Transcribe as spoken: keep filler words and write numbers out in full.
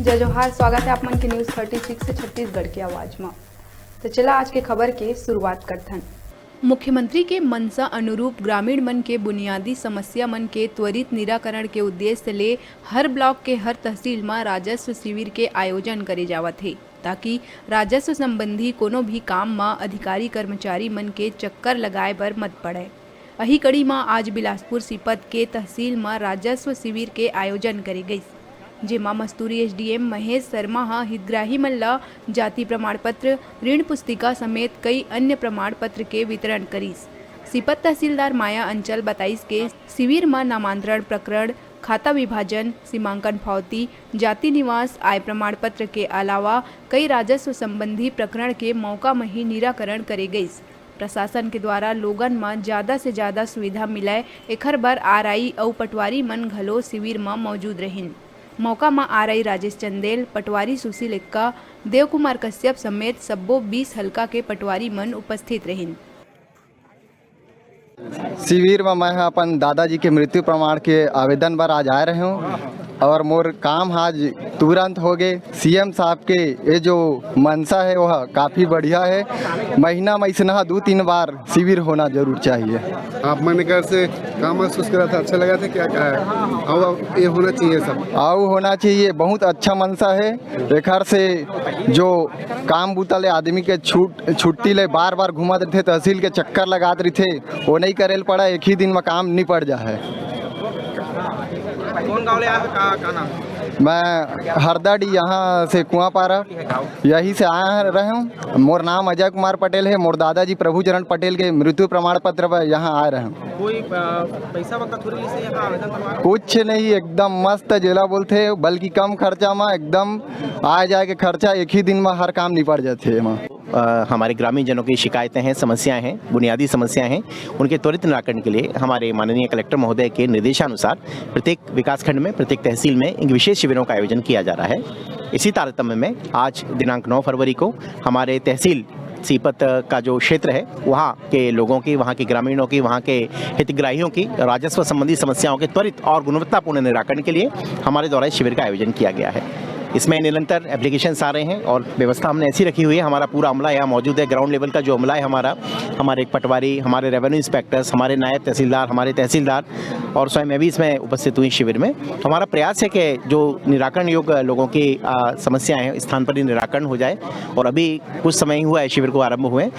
जय जोहार, स्वागत है आप मन के न्यूज़ थर्टी सिक्स छत्तीसगढ़ के आवाज में। तो चला आज के खबर के शुरुआत करथन। मुख्यमंत्री के मंशा अनुरूप ग्रामीण मन के बुनियादी समस्या मन के त्वरित निराकरण के उद्देश्य ले हर ब्लॉक के हर तहसील म राजस्व शिविर के आयोजन करे जावत हे, ताकि राजस्व संबंधी कोनो भी काम म अधिकारी कर्मचारी मन के चक्कर लगाए बर मत पड़य। अही कड़ी म आज बिलासपुर सीपत के तहसील म राजस्व शिविर के आयोजन करे गइस, जेमा मस्तूरी एसडीएम महेश शर्मा ह हितग्राही मन ल जाति प्रमाण पत्र, ऋण पुस्तिका समेत कई अन्य प्रमाण पत्र के वितरण करिस। सीपत तहसीलदार माया अंचल बताइस के शिविर म नामांतरण प्रकरण, खाता विभाजन, सीमांकन फौती, जाति निवास, आय प्रमाण पत्र के अलावा कई राजस्व संबंधी प्रकरण के मौका म ही निराकरण करे गइस। प्रशासन के द्वारा लोगन म ज्यादा से ज्यादा सुविधा मिलय, एखर बर आरआई अउ पटवारी मन घलो शिविर म मौजूद रहिन। मौका म आरआई राजेश चंदेल, पटवारी सुशील एक्का, देव कुमार कश्यप समेत सब्बो बीस हल्का के पटवारी मन उपस्थित रहिन। शिविर में मैं ह अपन दादाजी के मृत्यु प्रमाण के आवेदन बर आज आए रहे हूँ और मोर काम आज तुरंत हो गए। सीएम साहब के ये जो मंशा है वह काफ़ी बढ़िया है। महीना में इसना दो तीन बार शिविर होना जरूर चाहिए। आप मन एकर से का महसूस करा था? अच्छा लगा था? क्या कहा है? अब, अब ये होना चाहिए सब। आऊ होना चाहिए, बहुत अच्छा मंशा है। एखर से जो काम बूता ले आदमी के छूट छुट्टी ले बार बार घूमत रहिथे, तहसील के चक्कर लगात रहिथे, वो नहीं करे ल पड़ा, एक ही दिन में काम निपट जा है। कौन गाँव ले आए हो? का, का नाम? मैं हरदाडी, यहाँ से कुआंपारा, यही से आया रहे हूँ। मोर नाम अजय कुमार पटेल है। मोर दादाजी प्रभुचरण पटेल के मृत्यु प्रमाण पत्र पर यहाँ आए रहे हूँ। कोई, अ, पैसा वगैरह थोड़ी से यहाँ आवेदन करवा? कुछ नहीं, एकदम मस्त जेला बोलथे, बल्कि कम खर्चा में एकदम आ जाए के खर्चा, एक ही दिन में हर काम निपट जाथे एमा। अ, हमारे ग्रामीण जनों की शिकायतें हैं, समस्याएं हैं, बुनियादी समस्याएं हैं, उनके त्वरित निराकरण के लिए हमारे माननीय कलेक्टर महोदय के निर्देशानुसार प्रत्येक विकासखंड में, प्रत्येक तहसील में इन विशेष शिविरों का आयोजन किया जा रहा है। इसी तारतम्य में आज दिनांक नौ फरवरी को हमारे तहसील सीपत का जो क्षेत्र है, वहाँ के लोगों की, वहाँ के ग्रामीणों की, वहाँ के हितग्राहियों की राजस्व संबंधी समस्याओं के त्वरित और गुणवत्तापूर्ण निराकरण के लिए हमारे द्वारा इस शिविर का आयोजन किया गया है। इसमें निरंतर एप्लीकेशंस आ रहे हैं और व्यवस्था हमने ऐसी रखी हुई है, हमारा पूरा अमला यहाँ मौजूद है, ग्राउंड लेवल का जो अमला है हमारा, हमारे पटवारी, हमारे रेवेन्यू इंस्पेक्टर्स, हमारे नायब तहसीलदार, हमारे तहसीलदार और स्वयं मैं भी इसमें उपस्थित हुई शिविर में। तो हमारा प्रयास है कि जो निराकरण योग्य लोगों की, आ, समस्याएं हैं, स्थान पर ही निराकरण हो जाए। और अभी कुछ समय ही हुआ है शिविर को आरंभ हुए।